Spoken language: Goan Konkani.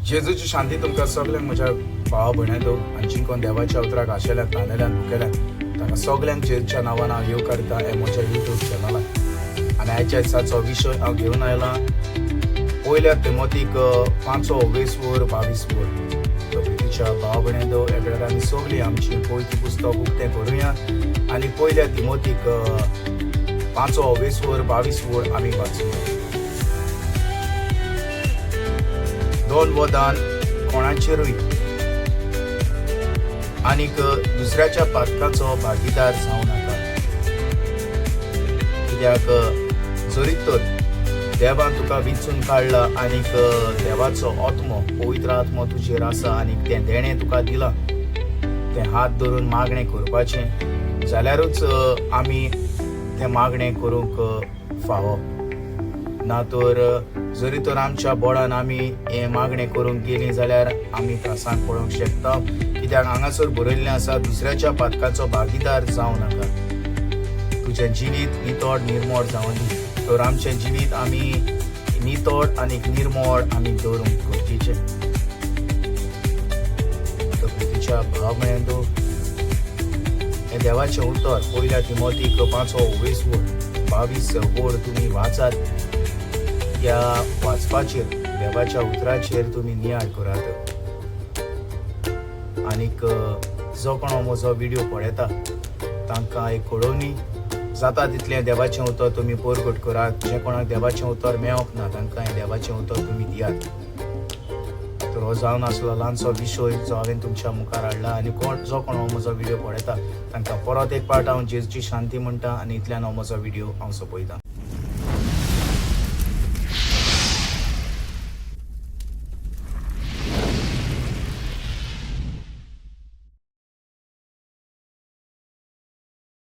जेजूची शांती तुमकां सगल्यांक म्हज्या भावा भयणांनो आनी जिंकोन देवाच्या उतराक आशेल्यान तानेल्यान भुकेल्यान तांकां सगल्यांक जेजूच्या नांवान हांव येवकारता हे म्हज्या युट्यूब चॅनलाक. आनी आयच्या दिसाचो विशय हांव घेवन आयला पयल्या तिमोतीक 5 वर 22 वर. प्रितीच्या भाव भयणांनो, ह्या वेळार आमी सगळीं आमची पवित्र पुस्तक उक्तें करुया आनी पयल्या तिमोतीक 5 वर 22 वर आमी वाचुया. दोन वदान कोणाचेरूय आनीक दुसऱ्याच्या पातकाचो भागीदार जावं नाका, कित्याक जरी तर देवान तुका विचून काडला आनीक देवाचो आत्मो पवित्र आत्मो तुजेर आसा आनीक तें देणें तुका दिलां, तें हात धरून मागणें करपाचें जाल्यारूच आमी तें मागणें करूंक फावो. ना तर जरी तर आमच्या बोळान आमी हें मागणें करूंक गेलीं जाल्यार आमी त्रासांक पडोवंक शकता, कित्याक हांगासर बरयल्लें आसा दुसऱ्याच्या पातकाचो भागीदार जावं नाका, तुजें जिवीत नितळ निर्मोळ जावं दी. तर आमचें जिवीत आमी नितळ आनी निर्मोळ आमी दवरूंक गरजेचें. तर प्रितीच्या भाव म्हळ्यार हें देवाचें उतर पयल्या तिमोतीक 5 वर 22 वर तुमी वाचात. ह्या वाचपाचेर देवाच्या उतराचेर तुमी नियाळ करात आनीक जो कोण म्हजो व्हिडियो पळयता तांकां एक कळोवणी जाता तितलें देवाचें उतर तुमी परगट करात. जे कोणाक देवाचें उतर मेळोंक ना तांकां हें देवाचें उतर तुमी दियात. तर हो जावन आसलो ल्हानसो विशय जो हांवें तुमच्या मुखार हाडला आनी कोण जो कोण हो म्हजो व्हिडियो पळयता तांकां परत एक पावट हांव जेजूची शांती म्हणटा आनी इतल्यान हो म्हजो व्हिडियो हांव सोंपयतां.